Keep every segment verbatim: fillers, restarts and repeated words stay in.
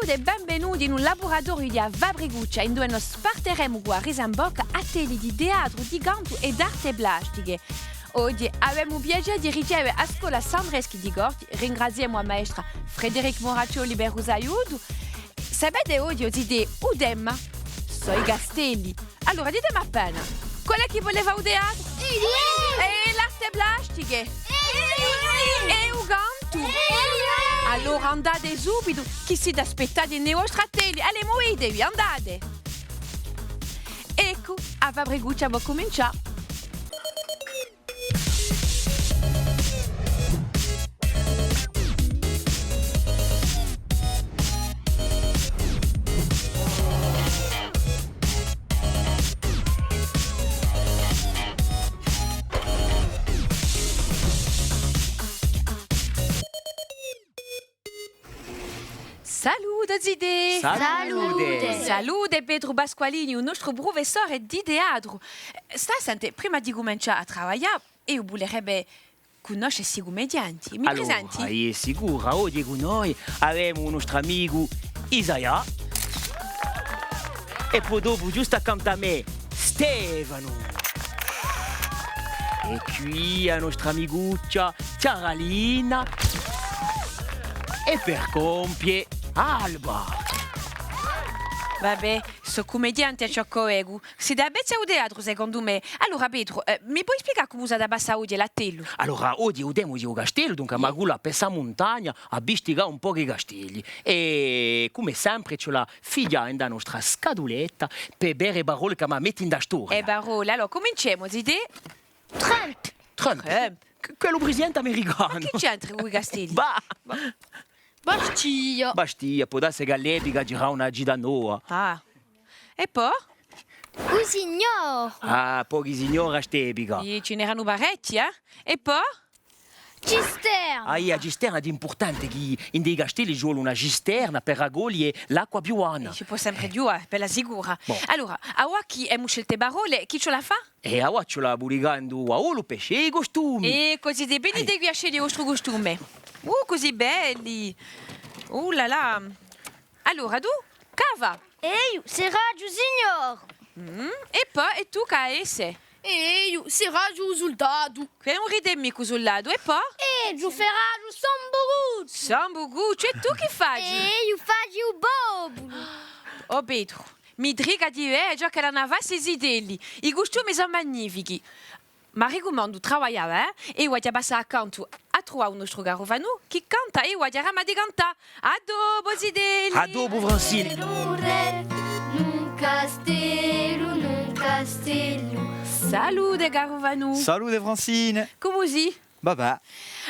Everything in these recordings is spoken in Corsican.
Ghjurnata è benvenuti in u laburatoriu di a Fabricuccia, induve no sparteremu cù a risa in bocca attelli di teatru, di cantu è d'arte plastiche. Oghje avemu u piacè di riceve a scola Sandreschi di Corti, ringraziemu a maestra Frédérique Moraccioli per u so aiutu. Sapete, oghje, o zitè, u tema sò i castelli. Allora, ditemi appena, quale hè chì vole fà u teatru? Eiu! È l'arte plastiche? Eiu! È u cantu? Eiu! Allora andate subitu, chì site aspettati in i vostri attelli. Allez, muvitevi, andate! Eccu, a Fabricuccia pò cumincià. Salute, zitè! Salute! Salute, Petru Pasqualini, u nostru prufessore di teatru. Stà à sente, prima di cumincià à travaglià, eiu vulerebbe cunnosce sti cumedianti. Mi presenti? Allora, hè sicura, oghje cù noi avemu u nostru amicu Isaia. È po dopu, ghjustu accantu à mè, Stefanu. È quì a nostra amicuccia Chiaralina. È per compie, Alba. Vabbè, sò cumedianti à ciò ch'o vecu. Site avvezzi à u teatru, secondu mè. Allora, Petru, eh, mi poi spiegà cumu s'hà da passà oghje l'attellu? Allora, oghje u tema hè u castellu, dunque, emu da cullà per sta muntagna à vistigà un pocu i castelli. È, cum'è sempre, ci vole à fighjà in a nostra scatuletta per vede e parolle ch'emu da mette in a storia. E parolle, allora, cuminciemu, zitè. Trump. Trump. Trump. Quellu presidente americanu. Ma chì c'entra cù i castelli? Bah! Bastia. Bastia, pò dassi chì à l'epica c'era una cità nova. Ah. È po? U signor. Ah, pochi signori à st'epica. Iè, ci n'eranu parechji, eh? È po? Cisterna. Ah, iè, a cisterna hè impurtante, chì in i castelli ci vole una cisterna per raccoglie l'acqua piuvana. Ci pò sempre piove, bella sicura. Bon. Allora, avà chì emu sceltu e parolle, chì ci vole à fà? È avà ci vole à vulà in u baullu per sceglie i custumi. È cusì, dì, venite quì à sceglie u vostru custume. Uh, cusì belli! Uh là là! Allora, tù, chì fai? Eiu seraghju u signor! Mm, è po, è tù chì esse? Eiu seraghju u suldatu! Chì ùn ride micca u suldatu, è po? Eiu feraghju Sambucucciu! Sambucucciu, è tù chì faci? Eiu faghju u populu! O Petru, mi trica di vede ciò ch'elli anu da fà sti zitelli. I custumi sò magnifichi. Ma ricumandu, travagliate, eh? Eiu aghju da passà accantu à truvà u nostru caru Fanù, chì canta, eiu aghju a brama di cantà. À dopu, zitelli! À dopu, Francine! Salute, caru Fanù! Salute, Francine! Cumu sì? Babà!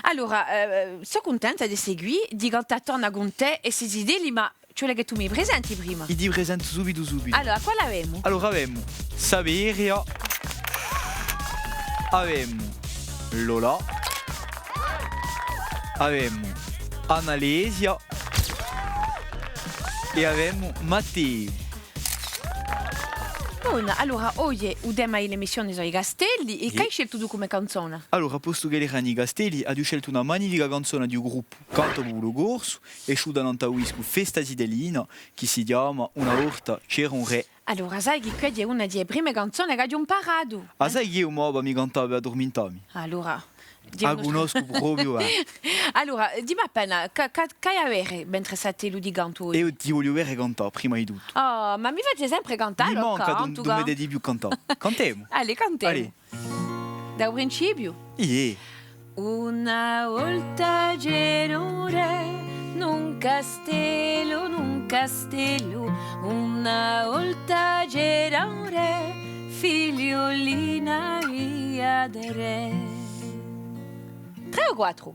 Allora, eh, sò cuntenta d'esse quì, di cantà torna cun tè è sti zitelli, ma ci vole chì tù mi i presenti prima. I ti presentu subitu, subitu. Allora, quale avemu? Allora avemu Saveria, avemu Lola, avemu Annalesia è avemu Matteu. Bon, allora, oghje u tema di l'emissione sò i castelli, è chì ai sceltu tù cum'è canzona? Allora, postu ch'elli eranu i castelli, aghju sceltu una magnifica canzona di u gruppu Canta u Populu Corsu, esciuta nant'à u discu Festa Zitellina, chì si chjama Una volta c'era un re. Allora, sai chì quessa hè una di e prime canzone ch'aghju amparatu. Ah, sai chì eiu, mo, mi cantava per addurmintà mi. Allora, a cunnoscu propiu, eh. Allora, dimmi appena, chì, chì, chì ai da vede mentre st'attellu di cantu oghje? Eiu ti vogliu vede cantà, prima di tuttu. Oh, ma mi face sempre cantà, allora cantu. Mi manca d'ùn, d'ùn vede di più cantà. Cantemu. Allez, cantemu. Allez. Da u principiu? Iè. Trè o quattru?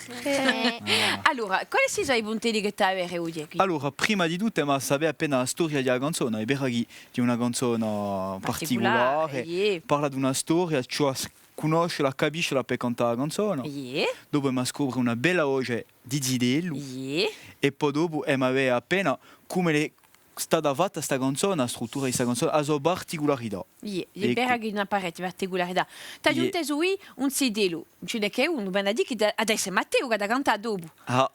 Trè. Allora, quali sò i puntelli chì t'ai da vede oghje quì? Allora, prima di tuttu, emu da sapè appena a storia di a canzona. Hè vera chì hè una canzona particulare, iè, parla d'una storia, ci vole à cunnoscela, à capiscela per cantà a canzona. Iè. Dopu emu da scopre una bella voce di zitellu. Iè. È po dopu emu da vede appena cumu l'hè stata fatta sta canzona, a struttura di sta canzona, hà a so particularità. Iè, hè vera chì hà una parti-, particularità. T'aghju intesu eiu un zitellu, ùn ci n'hè chè unu, vene à dì chì hà da esse Matteu chì hà da cantà dopu. Ah.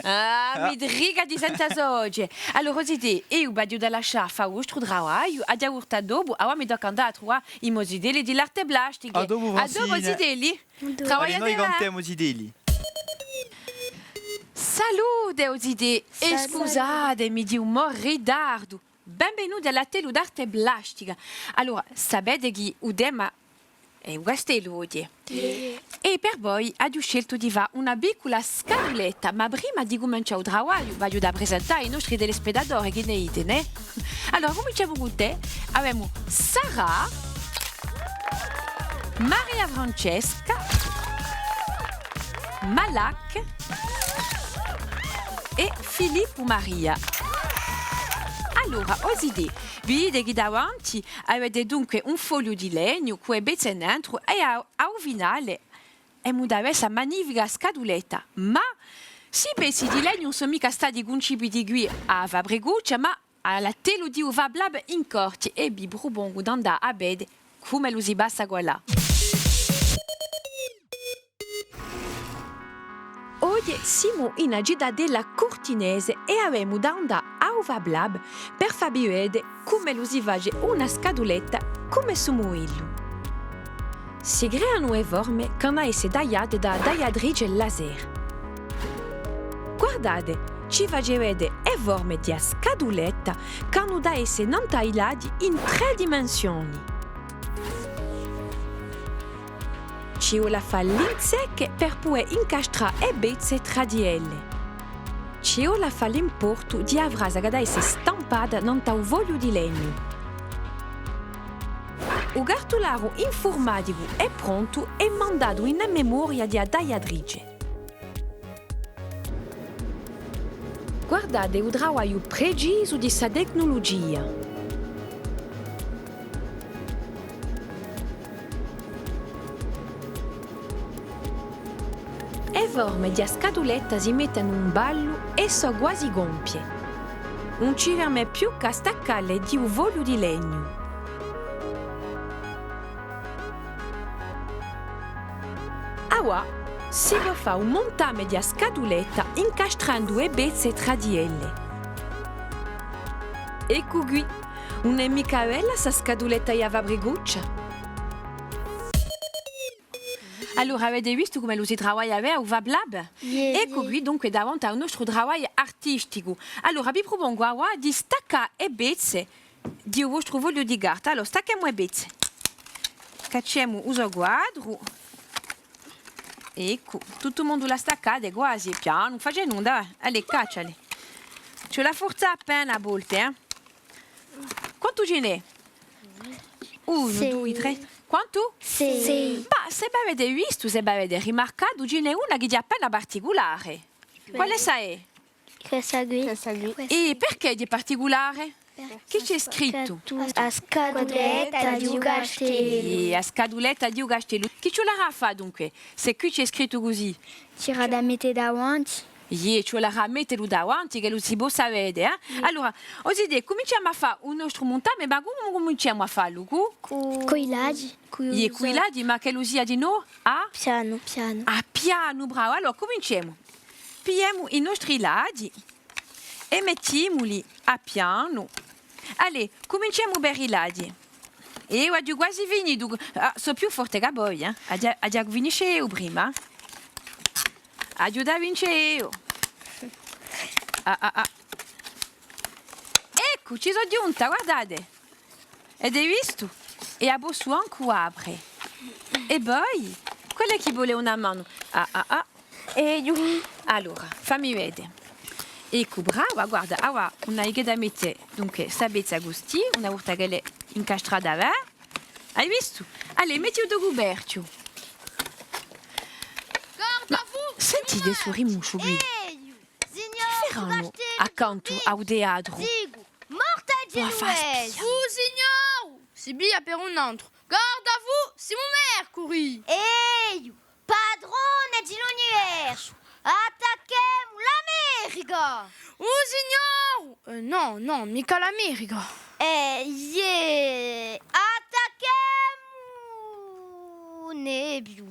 Ah, mi trica di sente a so voce. Allora, o zitè, eiu v'aghju da lascià fà u vostru travagliu, aghju da vultà dopu, avà mi tocca à andà à truvà i mo zitelli di l'arte plastiche. À dopu, Francine. À dopu, zitelli. Travagliate. Allez, noi cantemu, zitelli. Salute, o zitè, è scusatemi di u mo ritardu. Benvenuti à l'attellu d'arte plastica. Allora, sapete chì u tema hè u castellu oghje. È per voi aghju sceltu di fà una piccula scatuletta, ma prima di cumincià u travagliu, v'aghju da presentà i nostri telespettatori, chì ne dite, nè? Allora, cuminciemu cù tè. Avemu Sara, Maria Francesca, Malak è Filippu Maria. Allora, o zitè, vidite chì davanti avete dunque un fogliu di legnu cù e pezze nentru è à, à u finale emu da avè sta magnifica scatuletta. Ma sti pezzi di legnu ùn sò micca stati cuncipiti quì à a Fabricuccia, ma à l'attellu di u Fab Lab in Corti, è vi prupongu d'andà à vede cum'ellu si passa quallà. Oghje simu in a citadella curtinese è avemu da andà à u Fab Lab per fà vi vede cum'ellu si face una scatuletta cum'è stu mudellu. Si creanu e forme ch'anu da esse tagliate da a tagliatrice laser. Guardate, ci face vede e forme di a scatuletta ch'anu da esse nant'à i lati in trè dimensioni. Ci vole à fà l'inzecche per pudè incastrà e pezze trà di elle. Ci vole à fà l'importu di a frasa ch'hà da esse stampata nant'à u fogliu di legnu. U cartularu infurmaticu hè prontu è mandatu in a memoria di a tagliatrice. Guardate u travagliu precisu di sta tecnulugia. E forme di a scatuletta si mettenu in ballu è sò guasi compie. Ùn ci ferma più chè à staccalle di u fogliu di legnu. Avà si pò fà u muntame di a scatuletta incastrendu e pezze trà di elle. Eccu quì, ùn hè micca bella sta scatuletta di a Fabricuccia? Allora, avete vistu cum'ellu si travaglia bè à u Fab Lab? Iè, eccu quì, dunque, davanti à u nostru travagliu artisticu. Allora, vi prupongu avà di staccà e pezze di u vostru fogliu di carta. Allora, stacchemu e pezze. Cacciemu u so quadru. Eccu, tuttu u mondu l'hà staccate quasi, pianu, ùn face nunda, va. Allez, cacciale. Ci vole à furzà appena à volte, eh. Quantu ci n'hè? Unu, dui, trè. Quantu? Sei. Sei. Ma s'è v'avete vistu, s'è v'avete rimarcatu, ci n'hè una chì hè appena particulare. Quale hè? Questa quì. Questa quì. È perchè hè particulare? Chì ci hè scrittu? A scatuletta di u castellu. Iè, a scatuletta di u castellu. Chì ci vulerà à fà dunque, s'è quì ci hè scrittu cusì? Ci averà da mette davanti. Iè, ci vulerà à mettelu davanti, ch'ellu si possa vede, eh? Iè. Allora, o zitè, cuminciemu à fà u nostru muntame, ma cumu cuminciemu à fallu? Cù? Cù i lati. Iè, cù i lati, ma ch'ellu sia dinò à? Pianu. Pianu. À pianu, bravu. Allora, cuminciemu. Pigliemu i nostri lati è mettimuli à pianu. Allez, cuminciemu per i lati. Eiu aghju guasi finitu. Ah, sò più forte chè voi, eh. Aghju, aghju da finisce eiu prima. Aghju da vince eiu. Ah, ah, ah. Eccu, ci sò ghjunta, guardate. Avete vistu? È a possu ancu apre. È voi? Quale hè chì vole una manu? Ah, ah, ah. Eiu. Allora, fammi vede. Eccu, brava, guarda, avà, ùn hai chè da mette, dunque, sta pezza custì, una volta ch'ella hè incastrata, và. Hai vistu? Allez, metti u to cuperchju. Ma sentite stu rimusciu quì. Chì feranu accantu à u teatru? Morte à i Genuesi! Fu signor! Si piglia per un antru. Guarda fu, simu Mercuri! Eiu, padrone di l'universu! Attacchemu l'America! O Signore! Eh, nò, nò, micca l'America. Eh, iè, attacchemu! Nè più.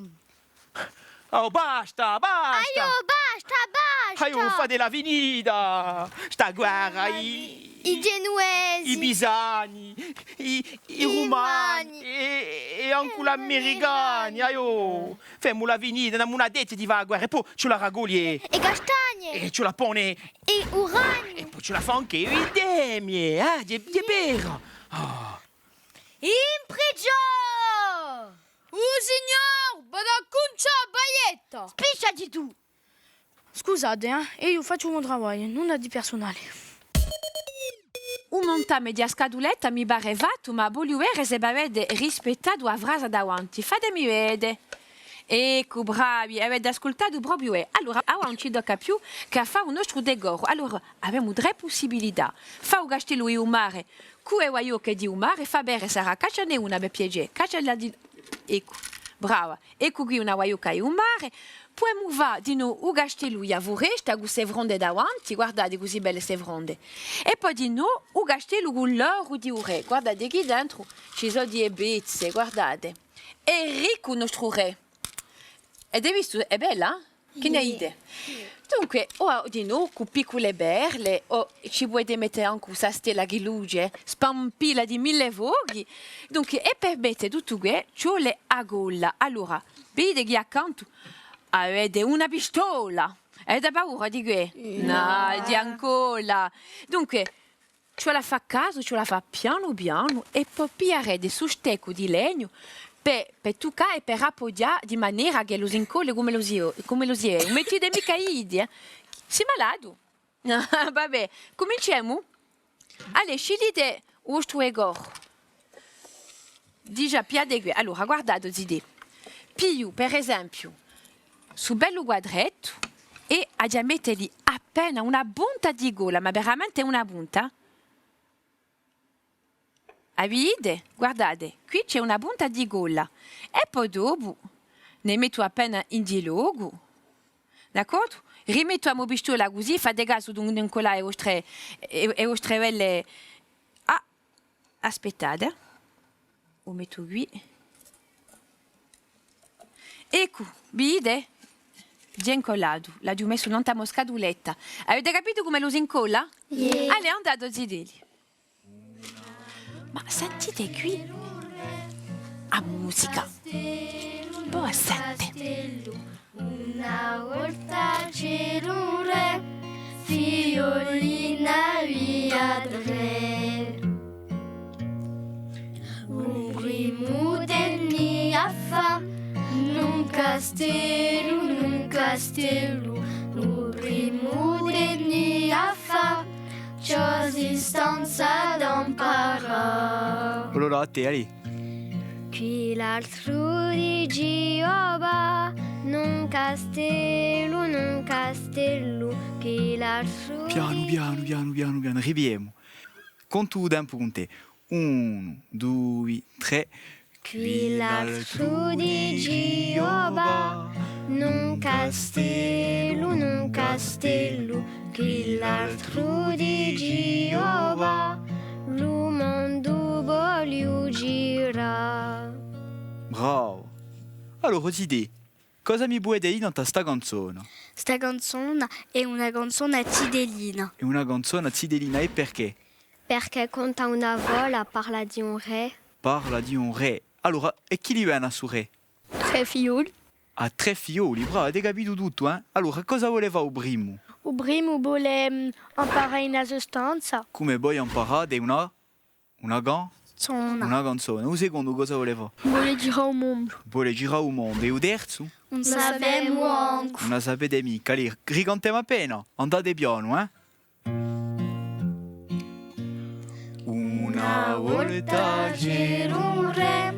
Oh, basta, basta! Aiò, basta, basta! Aiò, fatela finita! Sta guerra, i, i Genuesi, i Pisani, i, i Rumani, è, è ancu l'Americani, aiò! Femula finita, n'emu una detta di fà a guerra, è po ci vole à racoglie e castagne, è ci vole à pone e u ragnu, è po ci vole à fà ancu e vendemmie, eh, hè, hè vera! Ah. In prigiò! O Signore, v'aghju da cuncià a paglietta! Spicciati tù! Scusate, eh, eiu facciu u mo travagliu, nunda di persunale. U muntame di a scatuletta mi pare fattu, ma vogliu vede s'è v'avete rispettatu a frasa davanti. Fatemi vede. Eccu, bravi, avete ascultatu propiu, eh. Allora, avà ùn ci tocca più chè à fà u nostru decoru. Allora, avemu trè pussibilità. Fà u castellu di u mare cù e guaiocche di u mare, fà vede s'era, cacciane una per piacè, cacciala di, eccu, brava, eccu quì una guaiocca di u mare, pudemu fà dinò u castellu di a furesta cù ste fronde davanti, guardate cusì belle ste fronde, è po dinò u castellu cù l'oru di u rè, guardate quì dentru ci sò di e pezze, guardate, hè riccu u nostru rè, avete vistu, hè bella? Chì ne dite? Dunque, o dinò, cù piccule perle, o ci pudete mette ancu sta stella chì luce, spampilla di mille fochi. Dunque, è per mette tuttu què, ci vole a colla. Allora, vidite chì accantu avete una pistola. Avete paura di què? Nò. Nò, di a colla. Dunque, ci vole à fà casu, ci vole à fà pianu pianu, è po pigliarete stu steccu di legnu per, per tuccà è per appughjà di manera ch'ellu s'incolle cum'ellu si, cum'ellu si hè. Ùn mettite micca iddi, eh. Sì malatu? Vabbè, cuminciemu? Allez, sciglite u vostru decoru. Digià, pigliate què. Allora, guardate, zitè. Pigliu, per esempiu, stu bellu quadrettu è aghju da metteli appena una punta di colla, ma veramente una punta. A vidite? Guardate, quì ci hè una punta di colla. È po dopu ne mettu appena in di locu. D'accordu? Rimettu a mo pistola cusì, fate casu d'ùn incullà e vostre, e, e vostre belle. Ah, aspettate. U mettu quì. Eccu, vidite? Hè incullatu, l'aghju messu nant'à a mo scatuletta. Avete capitu cum'ellu s'incolla? Iè. Allez, andate, zitelli. Ma sentite quì a musica. Pò a sente. Una volta c'era un rè, figlioli n'avia trè. U primu tenia fà, in un castellu, in un castellu, u primu tenia fà, ciò si stanza da amparà. Allora, à tè, allez. Quill'altru dicia, o bà, in un castellu, in un castellu, quill'altru. Pianu, pianu, pianu, pianu, pianu, ripigliemu. Contu u tempu cun tè. Unu, dui, trè. Quill'altru dicia, o bà, in un castellu, in un castellu, quill'altru dicia, o bà, lu mondu vogliu girà. Bravu! Allora, zitè, cosa mi pudete dì nant'à sta canzona? Sta canzona hè una canzona zitellina. Hè una canzona zitellina, è perchè? Perchè conta una fola, parla di un rè. Parla di un rè. Allora, è chì li vene à stu rè? Trè figlioli. Hà trè figlioli, brava, avete capitu tuttu, eh? Allora, cosa vole fà u primu? U primu vole, mm, amparà in a so stanza. Cumu vole amparà una, una can-, una canzona. U secondu cosa vole fà? Vole girà u mondu. Vole girà u mondu. È u terzu? Ùn sapemu ancu. Ùn a sapete micca. Allez, ricantemu appena. Andate pianu, eh? Una volta c'era un rè,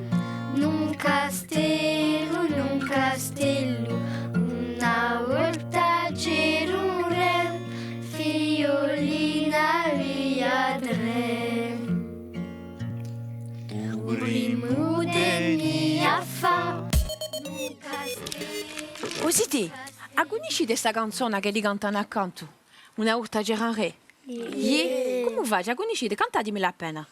in un castellu, in un castellu. Una volta c'era un rè, figlioli n'avia trè. U primu tenia fà. O zitè, a cunniscite sta canzona ch'elli cantanu accantu? Una volta c'era un re. Iè. Iè? Cumu face? A cunniscite? Cantatimila appena.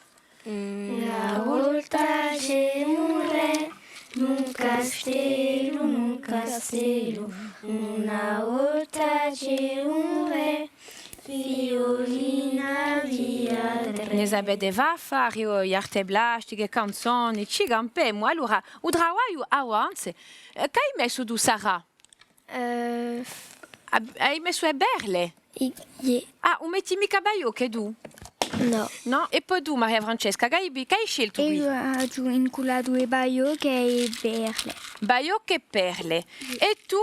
Ne sapete fà affari, o, e arte plastiche, canzoni, ci campemu. Allora, u travagliu avanza. Eh, ch'ai messu tù, Sara? Eh, a-, ai messu e perle? I-, iè. Ah, ùn metti micca baiocche tù? Nò. Nò? È po tù, Maria Francesca, ch'ai, ch'ai sceltu quì? Eiu aghju incullatu e baiocche è e perle. Baiocche è perle. È tù?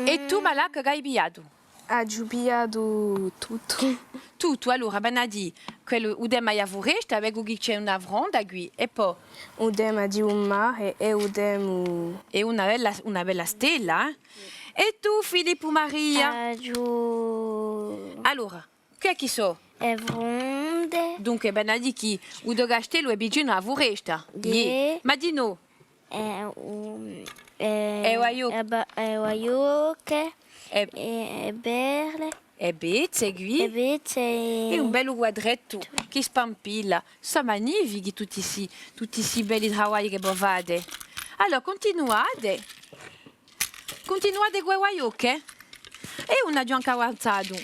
È tù, Malak, ch'ai pigliatu? Aghju pigliatu tuttu. Tuttu, allora, vene à dì, quellu, u tema di a furesta, vecu chì ci hè una fronda quì, è po? U tema di u mare è u tema... È una bella, una bella stella, eh? È tù, Filippu Maria? Aghju... Allora, chì hè chì sò? E fronde. Dunque, vene à dì chì u to castellu hè vicinu à a furesta. Iè. Iè. Ma dì nò. È u, è, è e baiocche. È ba-, è e baiocche. È, è, è perle. È pezze quì. È pezze. È un bellu quadrettu, chì spampilla. Sò magnifichi tutti sti, tutti sti belli travagli chì vo fate. Allora, cuntinuate. Cuntinuate cù e baiocche. È ùn aghju ancu avanzatu.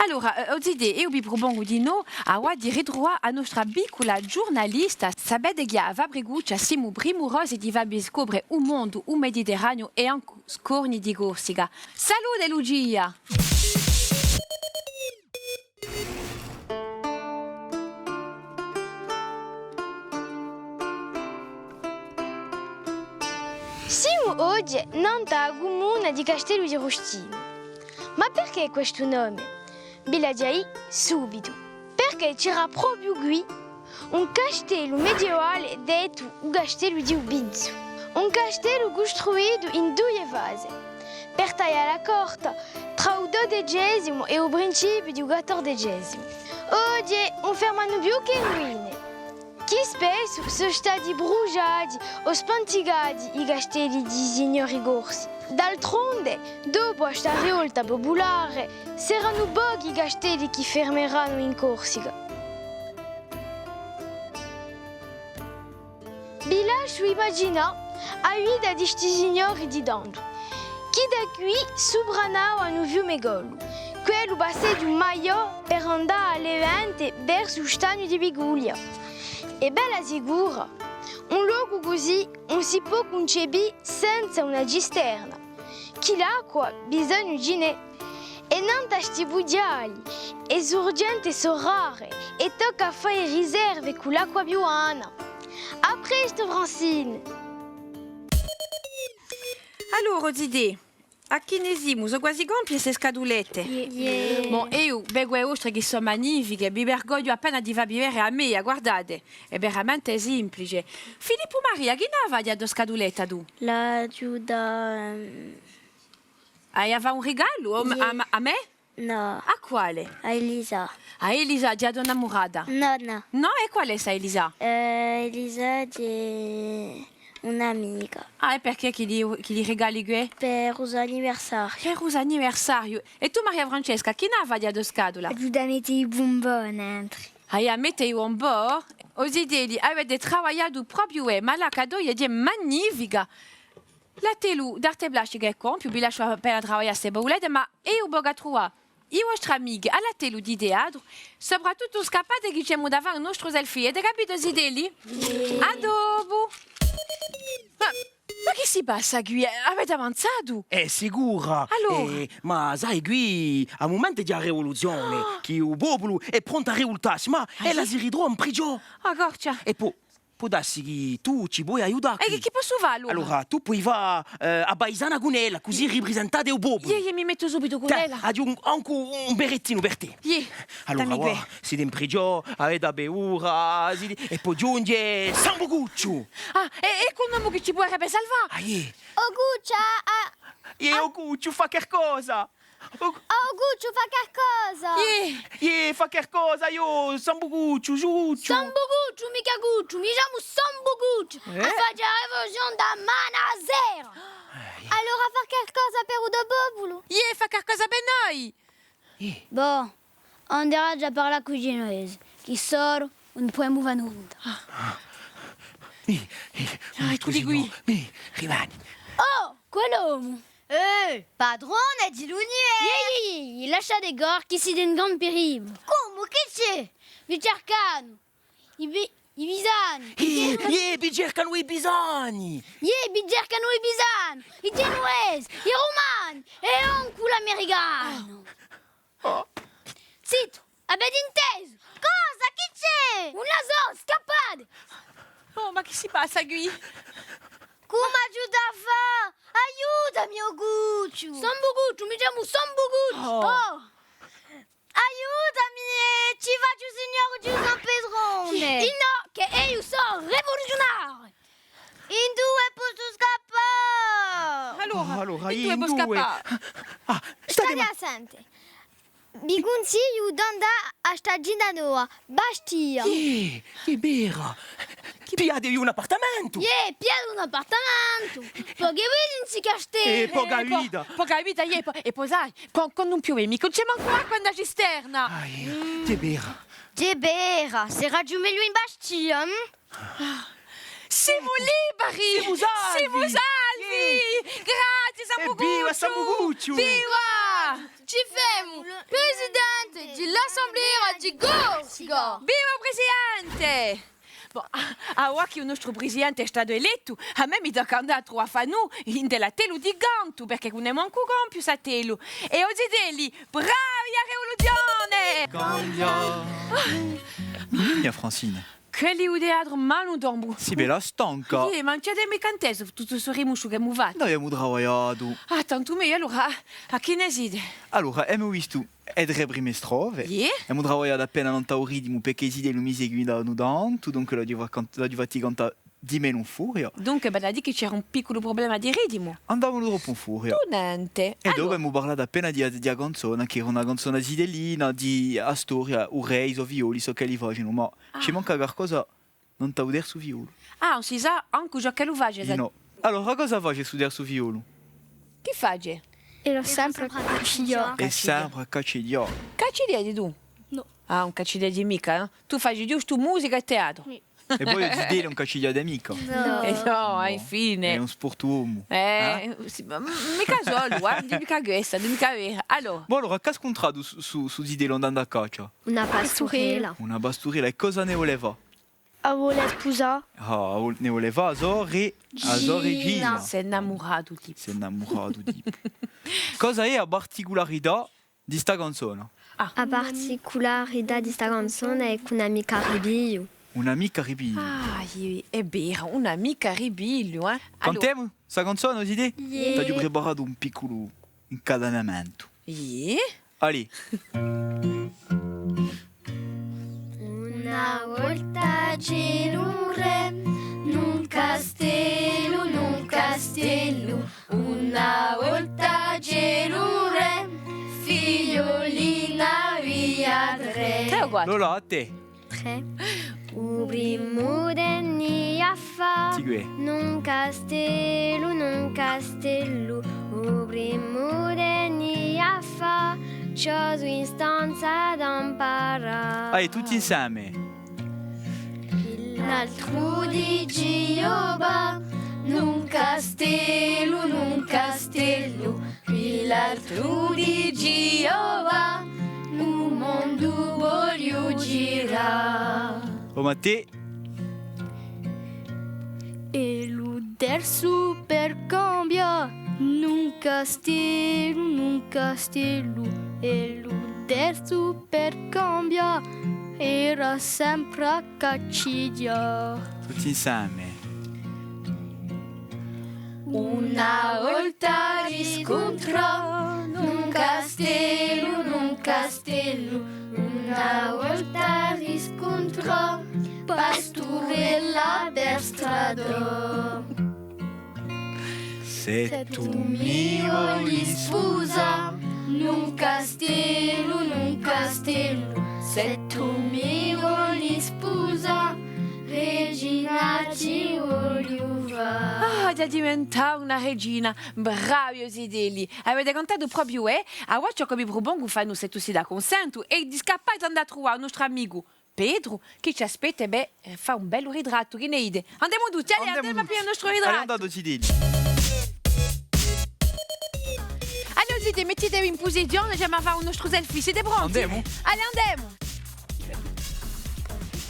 Allora, eh, o zitè, eiu vi prupongu dinò avà di ritruvà a nostra piccula ghjurnalista. Sapete chì à a Fabricuccia simu primurosi di fà vi scopre u mondu, u Mediterraniu è ancu scorni di Corsica. Salute, Lucia! Simu oghje nant'à a cumuna di Castellu di Rustinu. Ma perchè questu nome? Vi l'aghju à dì subitu. Perchè c'era propiu quì un castellu medievale dettu u castellu di u Pinzu. Un castellu custruitu in duie fase, per taglià la corta trà u dodecesimu è u principiu di u quattordecesimu. Oghje ùn fermanu più chè ruine. Chì spessu sò stati brusgiati o spanticati i castelli di i signori corsi. D'altronde, dopu à sta rivolta pupulare, seranu pochi i castelli chì fermeranu in Corsica. Vi lasciu imaginà a vita di sti signori di tandu, chì da quì supranavanu u fiume Collu, quellu passaghju maiò per andà à Levante versu u stagnu di Biguglia. È bella sicura, un locu cusì ùn si pò cuncepì senza una cisterna, chì l'acqua bisognu ci n'hè. È nant'à sti pughjali, e surgente sò rare, è tocca à fà e riserve cù l'acqua piuvana. À prestu, Francine! Allora, zitè, à chì ne simu? Sò guasi compie ste scatulette? Iè. Bon, eiu vecu e vostre chì sò magnifiche, vi vergogliu appena di fà vi vede a mea, guardate, hè veramente simplice. Filippu Maria, chì n'hai da fà di a to scatuletta tù? L'aghju da, ehm, Ai da fà un rigalu? O, à, à mè? Nò. À quale? À Elisa. À Elisa, hè a to innamurata? Nò, nò. Nò? È quale hè sta Elisa? Eh, Elisa hè un'amica. Ah, è perchè chì li, chì li rigali què? Per u so anniversariu. Per u so anniversariu. È tù, Maria Francesca, chì n'hai da fà di a to scatula? Aghju da mette i bumbò nentru. Ai da mette i bumbò? O zitelli, avete travagliatu propiu, eh, ma a cadughja hè magnifica. L'attellu d'arte plastica hè compiu, vi lasciu appena travaglià s'è vulete, ma eiu vocu à truvà i vostri amichi à l'attellu di teatru, soprattuttu scappate chì ci emu da fà u nostru selfie, avete capitu, zitelli? Iè. À dopu! Ma, ma chì si passa quì? Avete avanzatu? Eh, sicura! Allora? Eh, ma sai, quì, à mumente ci hè a rivoluzione, chì u populu hè prontu à rivoltassi, ma ella si ritrova in prigiò! Ah, corcia! È po, Pò dassi chì tù ci poi aiutà quì. È chì, chì possu fà allora? Allora, tù poi fà, eh, a paisana cun ella, cusì riprisentate u populu. Iè, iè, mi mettu subitu cun ella. Aghju un, ancu un berrettinu per tè. Iè, allora, dammi què. Site in prigiò, avete a paura, site, è po ghjunghje Sambucucciu. Ah, è, è quell'omu chì ci puderebbe salvà? Ah, iè. O Cucciu, ah. Iè, o Cucciu, fà qualcosa. O Cucciu, fà qualcosa! Iè! Iè, fà qualcosa, aiò, Sambucucciu, Cucciu! Sambucucciu, micca Cucciu, mi chjamu Sambucucciu! Eh? À fà a rivoluzione da mane à sera! Eh, iè. Allora fà qualcosa per u to populu! Iè, fà qualcosa per noi! Bò, anderaghju à parlà cù i Genuvesi, chì solu ùn pudemu fà nunda. Ah, ecculi quì. Mì, rimani. Oh, quell'omu! Eh, padrone, di l'universu! Iè, iè, iè, lasciate corre chì site in gran periculu. Cumu, chì ci hè? Vi cercanu! I bi-, i bisani! Eh, eh, vi cercanu i bisani! Iè, vi cercanu i bisani! I Genuvesi, i Rumani è ancu l'Americanu! Oh. Zittu, avete intesu? Cosa? Chì ci hè? Una sò, scappate! Oh, ma chì si passa quì? Cumu aghju da fà? Aiutami, o Cucciu! Sambucucciu, mi chjamu Sambucucciu! Oh. Oh! Aiutami, eh, ci facciu u signore di San Petrone! Innò, chì eiu sò rivuluziunariu! Induve possu scappà? Allora, allora, induve possu scappà? Ah, state à sente. Vi cunsigliu d'andà à sta cità nova, Bastia. Iè, hè vera. Pigliatevi un appartamentu. Iè, pigliate un appartamentu. Poca vita in sti castelli. Eh, poca vita. Poca vita, iè, è po sai, quandu ùn piove micca, ùn ci hè mancu acqua in a cisterna. Ah, iè, hè vera. Hè vera, seraghju megliu in Bastia, hm? Simu liberi! Simu salvi! Simu salvi! Iè! Grazie, Sambucucciu! Evviva Sambucucciu! Viva! Ci femu presidente di l'Assemblea di Corsica! Viva u presidente! Bò, avà chì u nostru presidente hè statu elettu, à mè mi tocca à andà à truvà à Fanù in l'attellu di cantu, perchè ùn hè mancu compiu st'attellu. È o zitelli, bravi à a rivoluzione! Cambia! Mì, Francine. Chì hè u teatru, ma ùn dormu. Sì bella stanca. Iè, ma ùn ci avete micca intesu tuttu stu rimusciu ch'emu fattu? Noi emu travagliatu. Ah, tantu megliu, allora, à chì ne site? Allora, emu vistu e trè prime strofe. Iè. Emu travagliatu appena nant'à u ritimu, perchè i zitelli ùn mi seguitanu tantu, dunque l'aghju fa-, l'aghju fatti cantà di menu in furia. Dunque, vale à dì chì c'era un picculu prublema di ritimu. Andavanu troppu in furia. Tù nente. È dopu emu parlatu appena di, di a canzona, chì era una canzona zitellina, di a storia, u rè, i so figlioli, ciò ch'elli facenu, ma ci manca qualcosa nant'à u terzu figliolu. Ah, ùn si sà ancu ciò ch'ellu face, sa- Innò. Allora, cosa face stu terzu figliolu? Chì face? Ellu hè sempre à caccighjà. Hè sempre à caccighjà. Caccighjeti tù? Nò. Ah, ùn caccighjeti micca, eh? Tù faci ghjustu musica è teatru. Sì. È voi zitelli ùn caccighjate micca? Nò. Eh, nò, infine. Hè un sportu omu. Eh, sì, ma m-, micca solu, eh, dimmi micca quessa, dimmi micca vera. Allora. Bò, allora, chì hà scuntratu stu, stu, stu zitellu andendu à caccia? Una pasturella. Una pasturella, è cosa ne vole fà? A vole spusà. Ah, a vol-, ne vole fà a so re-, a so regina. S'hè innamuratu di. S'hè innamuratu di. Cosa hè a particularità di sta canzona? Ah. A particularità di sta canzona hè chì ùn hà micca ripigliu. Ùn hà micca ripigliu. Ah, iè, hè vera, ùn hà micca ripigliu, eh. Allora. Cantemu sta canzona, o zitè? Iè. T'aghju preparatu un picculu incadenamentu. Iè? Allez. Una volta c'era un re, in un castellu, in un castellu, una volta c'era un re, figlioli n'avia trè. Trè o quattru? Lola, à tè. Trè. U primu tenia à fà, sì, in un castellu, in un castellu, u primu tenia à fà, chjosu in stanza d'amparà. Allez, tutti inseme. L'altru dicia, o bà, in un castellu, in un castellu, l'altru dicia, o bà, u mondu vogliu girà. O Mattè. È u terzu per cambià, in un castellu, in un castellu, è u terzu per cambià, era sempre à caccighjà. Tutti inseme. Una volta riscuntrò, in un castellu, in un castellu, una volta riscuntrò, pasturella per strada. Sè tù mi voli spusà, in un castellu, in un castellu, sè tù mi voli spusà, regina ti vogliu fà. Ah, Diventà una regina, bravi o zitelli. Avete cantatu propiu, eh? Avà ciò ch'o vi prupongu, fà, s'è tù sì d'accunsentu, hè di scappà è andà à truvà u nostru amicu Petru, chì ci aspetta, bè, fà un bellu ritrattu, chì ne dite? Andemu tutti, allez, andemu à piglià u nostru ritrattu. Allez, andate, zitelli. Allez, zitelli, mettitevi in pusizione, andemu à fà u nostru selfie. Site pronti? Andemu. Allez, andemu.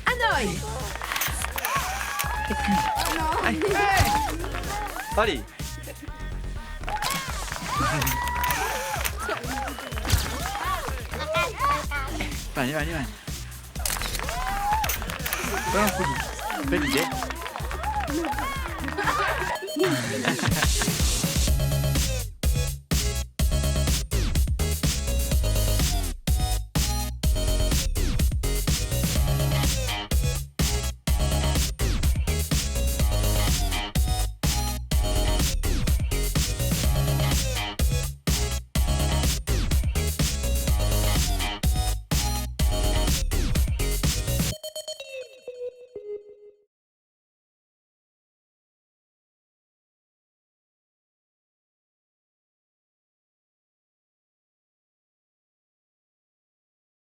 À noi. Allez. Vai, vai, vai. Bella idea.